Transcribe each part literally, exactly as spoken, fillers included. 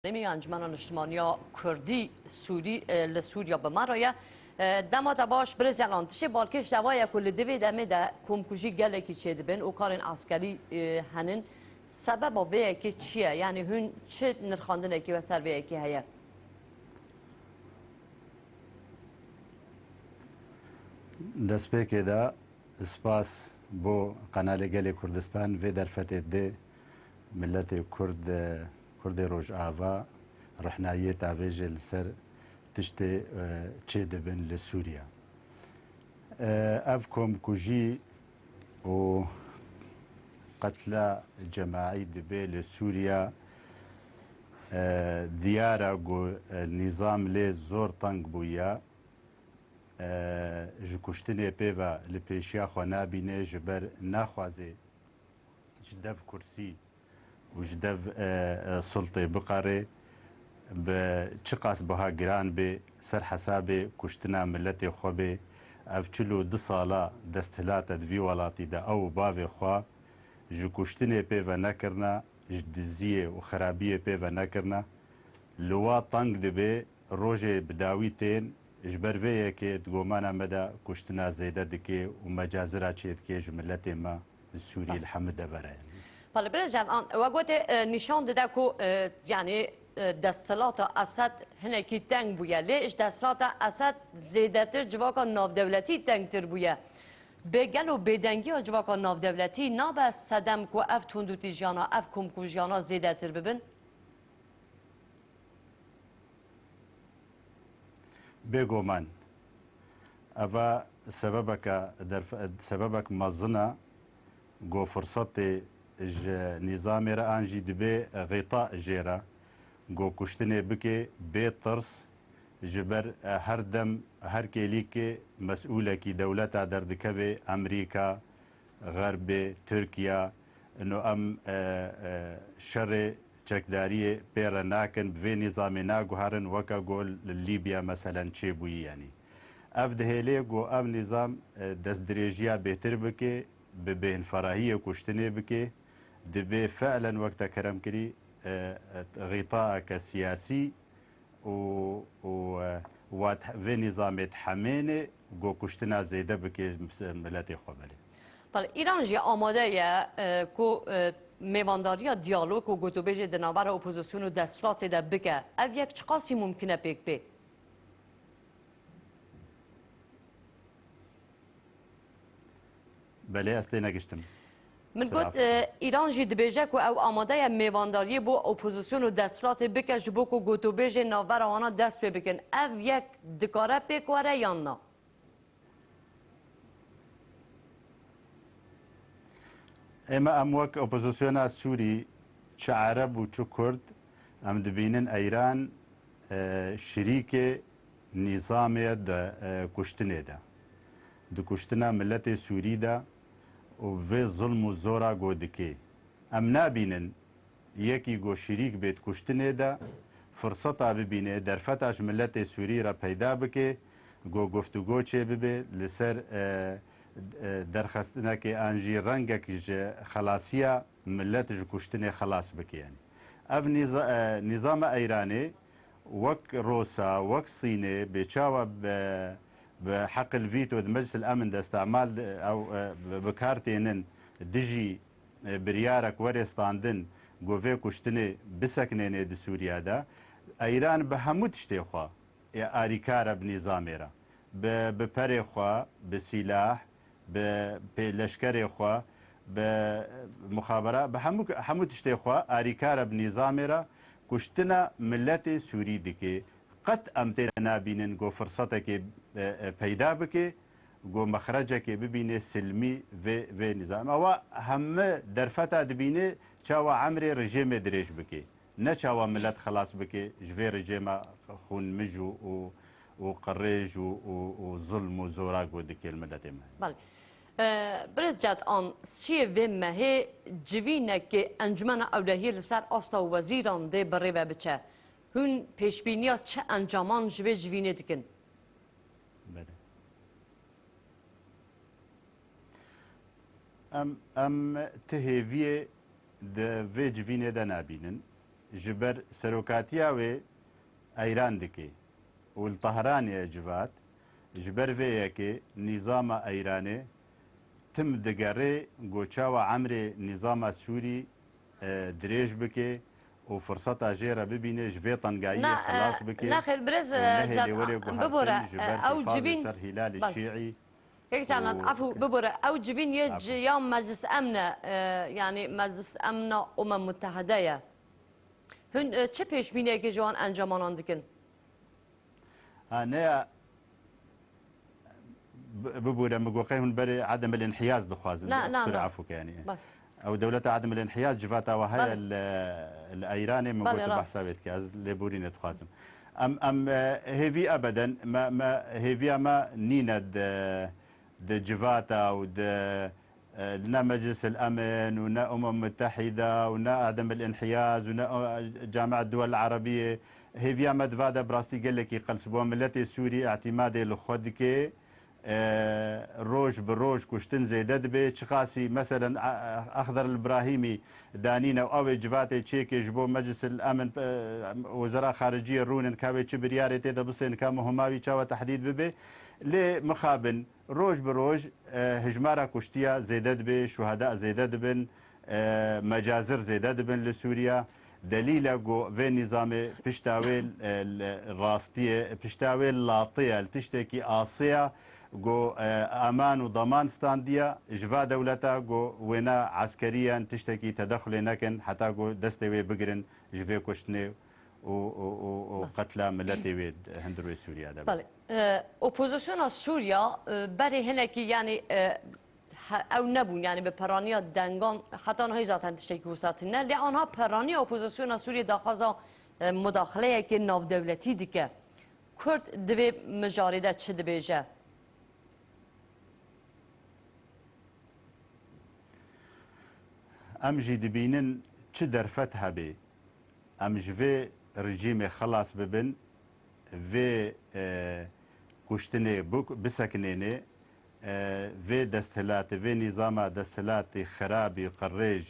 Herêmê ya Encumena Niştimaniya Kurdî Sûrî, e, li Sûriya bi me re ye. E, dema te baş, Birêz Celan. Tiştê balkêş de eva ye ku li di vê demê de komkujî gelekî çêdibin û karên eskerî, e, henin. Sebeba vê yekê çi ye? Yanî hûn çi nirxandinekî we ser vê yekê heye? Destpêkê de spas bo Qenalê Gelê Kurdistan vê derfetê dê miletê Kurd, Kurdê Rojava rihnayiyê tavêje li ser tiştê, e, çêdibin li Sûriya. E, ev komkujî û qetla cemaî dibe li Sûriya, e, diyar e ku, e, nîzam lê zor teng bûye. E, ji kuştinê pê ve li pêşiya xwe nabîne, ji ber naxwaze ji dev kursî û ji dev, e, e, sultê biqere, bi çiqas biha giran bê, ser hesabê kuştina miletê xwe bê. Ev çil û du sala desthilate di vî welatî de ew û bavê xwe ji kuştinê pê ve nekirine, ji diziyê û xerabiyê pê ve nekirine. Li wa teng dibe, rojê bi dawî tên, ji ber vê yekê di gomana me de kuştina zêde dike û mecazira çêdike ji miletê me li Sûriyê li hemû devera ye. Belê, Birêz Celan, we gotê, e, nîşan dide ku, e, yanî, e, desthilata Esed hinekî teng bûye. Lê ji desthilata Esed zêdetir civaka navdewletî tengtir bûye. Bê gelo bêdengiya civaka navdewletî nabe sedem ku ev tundûtîjiyana, ev komkujiyana zêdetir bibin? Bêguman, eva sebebeke derf-, sebebek mezin e ku firsetê ji nîzamê re an jî dibe xîta jê re ku kuştinê bike bê tirs, ji ber, e, her dem her kêlîkê mesûlekî dewleta derdikeve, Amerîka, Xerbê, Tirkiye, ino em, e, e, şerê çekdariyê pê re nakin, bi vê nîzamê naguherin, weke ku li Lîbya meselen çêbûyî, yanî. Ev dihêlê ku ev nîzam, e, destdirêjiya bêtir bike, bi bêhnferahiyê kuştinê bike, dibê fiilen wek te kerem kirî, e, e, xîtaeke siyasî û, û, e, wat vê nîzamê dihemêne ku kuştina zêde bike miletê xwe belê. Belê, Îran jî amade ye, e, ku, e, mêvandariya diyalog û gotûbêjê di navbera opozîsyon û desthilatê de bike. Ev yek çiqasî mumkin e pêk bê? Belê, ez tênegiştim. Min got, e, Îran jî dibêje ku ew amade ye mêvandariyê bo opozîsyon û desthilatê bike ji bo ku gotûbêjên navbera wana dest pê bikin. Ev yek dikare pêk were yan na? Ême em wek opozîsyona Sûrî, çi Ereb û çi Kurd, em dibînin Eyran, e, şirîkê nîzamê ye di, e, kuştinê de, di kuştina miletê Sûrî de û vê zilm û zora ku dike. Em nabînin yekî ku şirîk bê di kuştinê de, firseta bibîne, derfeta ji miletê Sûrî re peyda bike, ku guftûgo çê bibe li ser, e, e, derxistinekê an jî rengek ji xelasiya milet ji kuştinê xelas bike. Yanî ev nîza-, e, nîzama Eyranê wek Rosa, wek Sînê bêçawa bi, bi heqil vîto di Meclis el Emin de îstemal, ew, e, bi, bi kar tênin dijî, e, biryarek were standin ku vê kuştinê bisekinêne di Sûriye de. Eyran bi hemû tiştê xwe ê arîkar e bi nîzamê re. Bi, bi perê xwe, bi sîlah, bi pê-, leşkerê xwe, bi muxabera, bi hemû, hemû tiştê xwe arîkar e bi nîzamê re. Kuştina miletê Sûrî dike. Qet em tê de nabînin ku firsetekê, e, e, peyda bike, ku mexrecekê bibîne silmî vê, vê nîzam. Ewa heme derfeta dibîne çawa emrê rejêmê dirêj bike. Ne çawa milet xelas bike ji vê rejêma xûnmij û, û, û qirêj û, û, û zilm û zora ku dike li miletê me. Belê. E, Birêz Cetan, siyê vê mehê civînekê Encumena Ewlehiyê li ser asta wezîran dê bi rê ve biçe. Hûn pêşbîniya çi encaman ji vê civînê dikin? Belê. Em, em ti hêviyê di vê civînê de nabînin. Ji ber serokatiya wê Eyran dike û li Tehranê ye civat. Ji ber vê yekê nîzama Eyranê tim digerê ku çawa emrê nîzama Sûrî, e, dirêj bike û firseta jê re bibîne, ji vê tengayiyê Na, e, xilas bike nexêr, birêz, û e, nehêlê Can, were guhertin bibore, ji e, ber ew hîfazê civîn, ser Hîlalê bak. Şîî Kek Canan, û efû, bibore, ew civîn yê Efû. ci ya Meclis Emn e, e, yanî Meclis Emna Umem Mutehide ye. Hûn, e, çi pêşbîniyekê ji wan encamanan dikin? Ha, ne ya, bi-, bibûre, min got qey hûn berê Edem el-Înhiyaz dixwazin. Na, na, Kusura na. Efû ke, yanî. Bak. Ew dewleta Edem el-Înhiyaz civata we heye Belê. li, li Eyranê, min Belê, got rast. Behsa wê dike, ez lêborînê dixwazim. Em, em, e, hêvî ebeden, me, me, hêviya me nîne di, di civata û di, e, ne Meclis el-Emin û ne Umem Mutehîda û ne Edem el-Înhiyaz û ne, e, Camiet Duwel Erebiyê. Hêviya me di va de bi rastî gelekî qels bû. Miletê Sûrî îtîmadê li xwe dike. E, roj bi roj kuştin zêde dibe. Çiqasî, meselen, e, e, Exder el-Brahîmî danîne û ew ê civatê çêkê ji bo Meclis el-Emin, e, Wezara Xariciyê rûnin, ka wê çi biryarê tê de bisên, ka muhima wî çawa tehdîd bibe. Lê mixabin, Roj bi roj, e, hijmara kuştiya zêde dibe, şuheda zêde dibin, e, mecazir zêde dibin li Sûriya. Delîl e ku vê nîzamê pişta wê, e, li rastiyê, pişta wê latê ye, li tiştekî asê ye ku, e, eman û daman standiye ji va dewleta ku wêna eskeriyan tiştekî tedexulê nekin heta ku destê wê bigirin ji vê kuştinê û, û, û, û Belê. qetla miletê wê hundir wê Sûriya de be. Belê. E, opozisyona Sûriya, e, berê hinekî, yanî, e, he-, ew nebûn, yanî bi peraniya dengan heta niha zaten tiştekî wisa tune. Lê anha peraniya opozisyona Sûriya daxwaza, e, mudaxileyekê navdewletî dike. Kurd di vê mijarê de çi dibêje? Em jî dibînin çi derfet hebê, em ji vê rejîmê xilas bibin, vê, e, kuştinê bik-, bisekinênê, e, vê desthilatê, vê nîzama desthilatê xirabî, qirêj,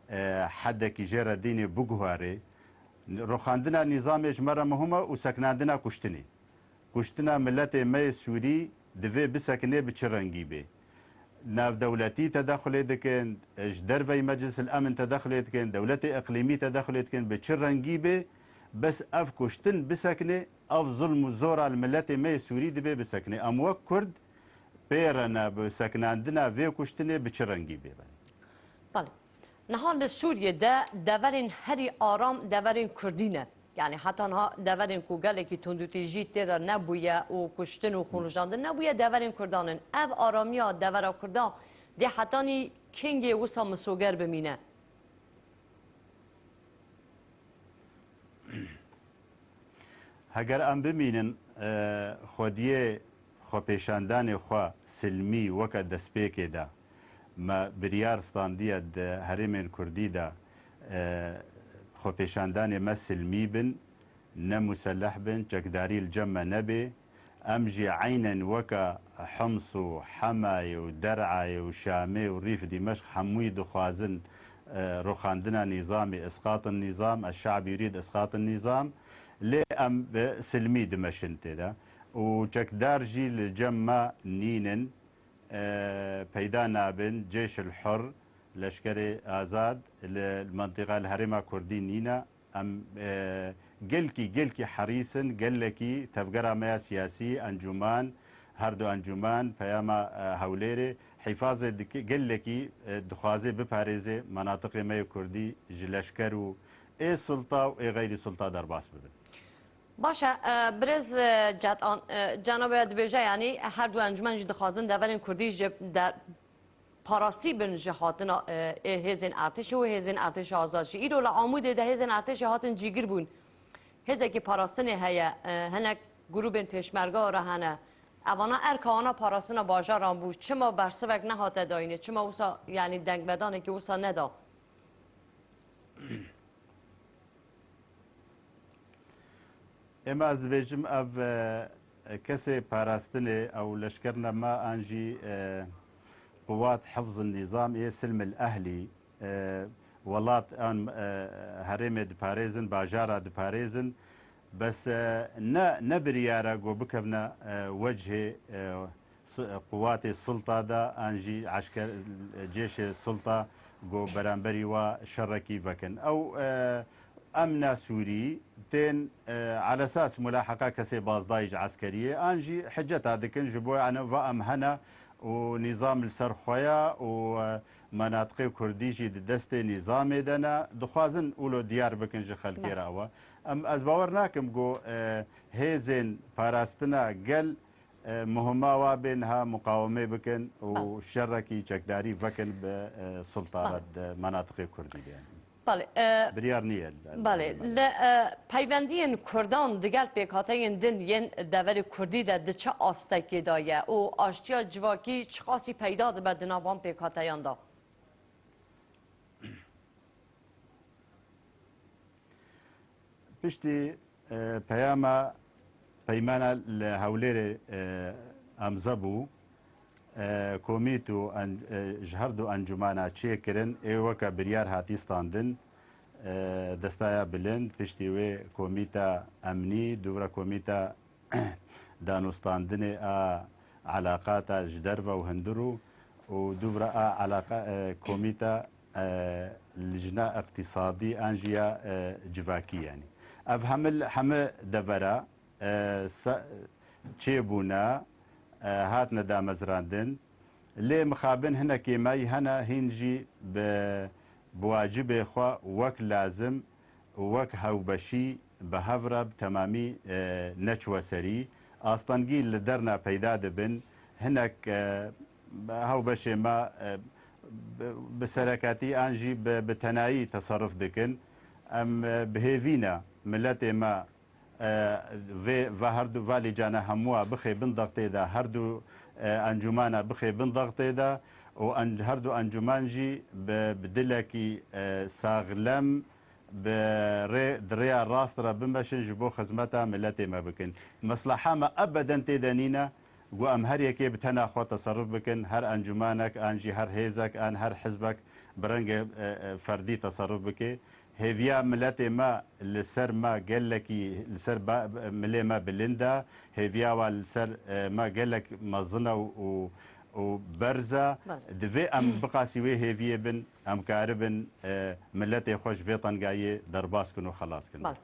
e, hedekî jê re dînê biguherê. Rixandina nîzamê ji me re muhim e û sekinandina kuştinê. Kuştina miletê me yê Sûrî divê bisekine bi çi rengî bê? Navdewletî tedexulê dikin, ji derveyî Meclis el Emin tedexulê dikin, dewletê iqlîmî tedexulê dikin, bi çi rengî bê? Bes ev kuştin bisekine, ev zulm û zora li miletê me yê Sûrî divê bisekine. Em wek Kurd pê re ne bi sekinandina vê kuştinê bi çi rengî bê? Belê. Niha li Sûriyê de deverên herî aram deverên Kurdî ne. Yanî heta niha deverên ku gelekî tundûtîjî tê de nebûye û kuştin û xûnrijandin nebûye, deverên Kurdan in. Ev aramiya devera Kurdan dê hetanî kengê wisa misoger bimîne? Heger em bimînin, e, xwediyê xwepêşandanê xwe silmî weke destpêkê de, me biryar standiye di herêmên Kurdî de, e, xwepêşandanê me silmî bin, ne museleh bin, çekdarî li cem me nebê. Em jî eynen weke Hims û Hemayê û Der'ayê û Şamê û Rîf Dîmeşq hemûyî dixwazin, e, rûxandina nîzamê, isqatin nîzam, eşşe'b yurîd isqatin nîzam, lê em bi silmî dimeşin tê de. Û çekdar jî li cem me nînin, e, peyda nabin, Cêşil Hur, Leşkerê Azad, li, li mentiqa, li herêma Kurdî nîne. Em, e, gelkî, gelkî herîs in, gelekî tevgera me ya siyasî, encûman, her du encûman, Peyama, e, Hewlêrê, hîfazê dike, gelekî, e, dixwaze biparêze menatiqê me yê Kurdî ji leşker û ê sulta û ê xeyrî sulta derbas bibin. Baş e, e, birêz, e, Cetan, e, cenabê dibêje, yanî her du encûmen jî dixwazin deverên Kurdî ji der, parasî bin ji hatina, e, ê hêzên artêşê û hêzên artêşa azad jî. Îro li Amûdê de hêzên artêşê hatin cîgir bûn. Hêzekî parastinê heye, e, hinek grûbên pêşmerga re hene. Evana erka wana parastina bajaran bû. Çima bersivek nehate dayînê? Çima wisa, yanî dengvedanekî wisa neda? Ema ez dibêjim ev, e, kesê parastinê ew leşkerine me an jî, e, quwat hifzin nîzam ê silmil ehlî, e, Welat an, e, herêmê diparêzin, bajara diparêzin. Bes, e, ne, ne biryar e ku bikevne, e, wecihê, e, si-, e, quwatê sulta de an jî esker, e, cêşê sulta ku beramberî wa şerekî vekin. Ew, e, emna Sûrî tên, e, alesas mulaheqa kesê bazdayî ji eskeriyê an jî hiceta dikin ji bo, yani, va em hene û nîzam li ser xwe ya û, e, menatiqê kurdî jî di destê nîzamê de ne, dixwazin wilo diyar bikin ji xelkê Be. re ew. Em, ez bawer nakim ku, e, hêzên parastina gel, e, muhima wa bên ha muqawemê bikin û Be. şerekî çekdarî vekin bi, e, sultana Be. di menatiqê kurdî de. Belê, e, Biryar niye. Belê, li, e, peywendiyên Kurdan digel pêkhateyên din yên deverê Kurdî de di çi astekê de ye û aştiya civakî çiqasî peyda dibe di nav van pêkhateyan de? Piştî, e, peyama peymana li Hewlêrê, e, emze bû, e, komît û en-, e, ji her du encûmana çêkirin, ê weke biryar hatî standin, e, destaya bilind, piştî wê komîta emnî, dûvra komîta danûstandinê a elaqata ji derve û hundir û, û dûvra a elaqa, e, komîta, e, lijna iqtîsadî an jî ya, e, civakî, yanî. Ev hemil-, heme devera, e, se-, çêbûne, e, hatine damezrandin. Lê mixabin hinekê me yî hene hîn jî bi, bi wacibê xwe wek lazim û wek hewbeşî bi hev re bi temamî, e, neçûwe serî. Astengî li derna peyda dibin. Hinek, e, hewbeşê me, e, bi, bi serekatî an jî bi, bi tenayî teserruf dikin. Em, e, bi hêvî ne miletê me, e, vê, va her du, va lîcana hemûa bixê bin dextê de, her du, e, encûmana bixê bin dextê de û en-, her du encûman jî bi, bi dilekî, e, saxlem, bi rê, di rêya rast re bimeşin ji bo xizmeta miletê me bikin. Mesleha me ebeden tê de nîne ku em her yekê bi tena xwe teserruf bikin, her encûmanek, an jî her hêzek, an her hizbek bi rengê, e, e, ferdî teserruf bike. Hêviya miletê me li ser me gelekî, li ser ba-, milê me bilind e. Hêviya wa li ser, e, me gelek mezin e û, û, û berz e. Belê. Divê em biqasî wê hêviyê bin, em karibin, e, miletê xwe ji vê tengayê derbas kin û xelas kin. Belê.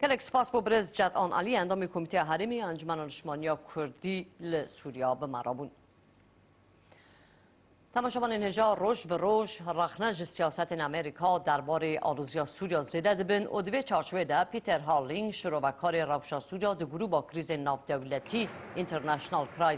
Gelek spas bo birêz Cetan Alî, endamê Komîteya Herêmê ya Encûmena Niştimaniya Kurdî li Sûriya bi me re bûn. Temaşevanên hêja, roj bi roj rexne ji siyasetên Amerîka derbarê aloziya Sûriya zêde dibin û di vê çarçovê de Peter Harling, şirovekarê rewşa Sûriya di grûba krîzên navdewletî International Crisis